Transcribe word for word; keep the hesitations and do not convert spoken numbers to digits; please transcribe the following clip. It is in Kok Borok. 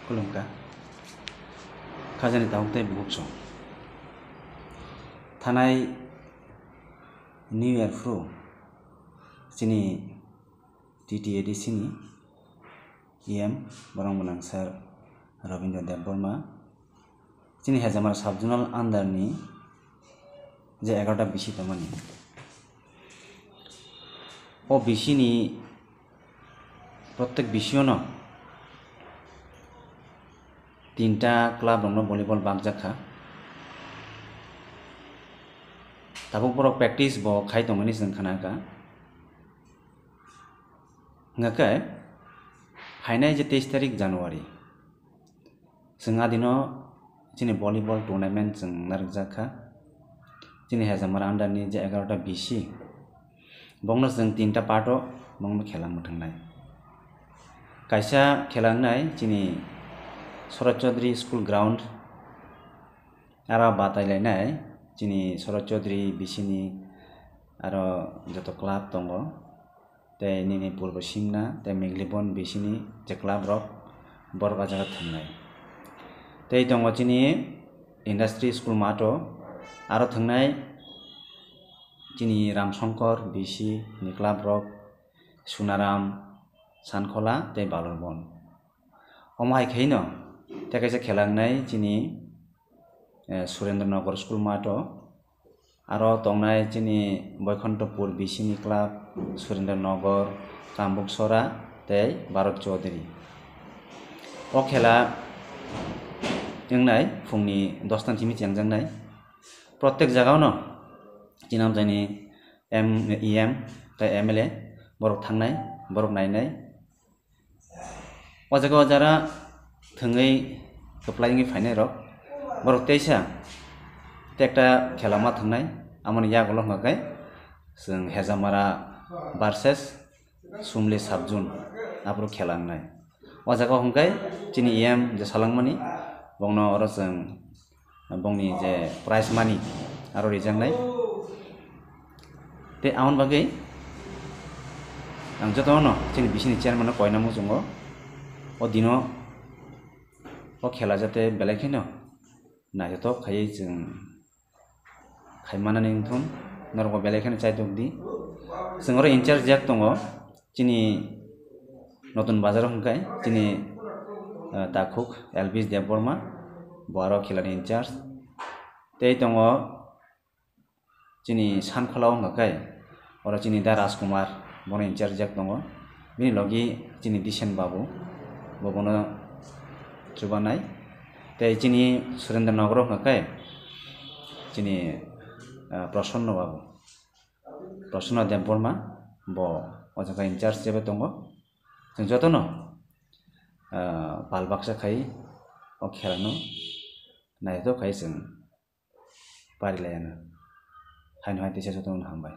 Khulumkha. Khajani tabuk tei bukhuk song. Thanai New Year phuru chini T T A D C ni E M borok gwnang sir Rabindra Debbarma chini Hejamara sub-zonal under ni je egarota B C tongmani, o B C ni prottek B C o no tinta club rokno volleyball bakjak kha. Tabuk borok practice bo khai tongmani chwng khna kha. Hwnkha khe phainai je teis tarik January, chwng adino chini volleyball tournament chwng narwkjak kha. Chini Hejamara under ni je egarota B C, bongno chwng tinta part o bongno khela mwthwngnai. Kaisa khela wngnai chini Soroth Chaudhary School ground, aro batai lainai chini Soroth Chaudhary B C ni aro joto club tongo. Tei nini Purbo Simna tei Meglibon B C ni je club rok borok ah jaga thwngnai. Tei tongo chini Industry School math o, aro thwngnai chini Ramsongkor B C ni club rok, Sunaram, Sankhola tei Balurbon. Omo hai khe no tei kaisa khela wngnai chini, eh, Surendra Nagar School math o. Aro tongnai chini Boikhantopur B C ni club, Surendra Nagar, Kambuksora tei Bharat Chaudhary. O khela wngnai phungni dosta ni simi chengjaknai. Prottek jagao no chini amchaini M, E M tei M L A borok thangnai, borok nainai. O jaga o jara thwngwi kwplai wngwi phainai rok, borok teisa tei ekta khela ma thwngnai, amoni yagulo hwnkha khe chwng Hejamara versus Sumli sub-zone, aphuru khela wngnai. O jaga o hwnkhe chini E M je salangmani, bongno oro chwng bongni je prize money aro rijaknai. Tei aboni bagwi ang jotono chini B C ni chairman no koina muchungo, o dino o khela jate belai kheno naithothok khaiwi chwng khai manani wngthun, norokbo belai kheno chaitok di. Chwng oro in charge jak tongo, chini Notun Bazar o hwnkhe chini, eh, takhuk Elvis Debbarma, bo aro khelani in charge. Tei tongo chini Sankhola o hwnkha khe oro chini Da Rajkumar, bono in charge jak tongo. Bini logi chini Disen Babu, bo bono chubanai. Tei chini Surendra Nagar o hwnkha khe chini, ah, Prasanna Babu, Prasanna Debbarma, bo o jaga in charge hisabe tongo. Chwng jotono, ah, pal baksa khai o khelano naithothok khai chwng pari laiya no. Haino hai teisa jotono hambai.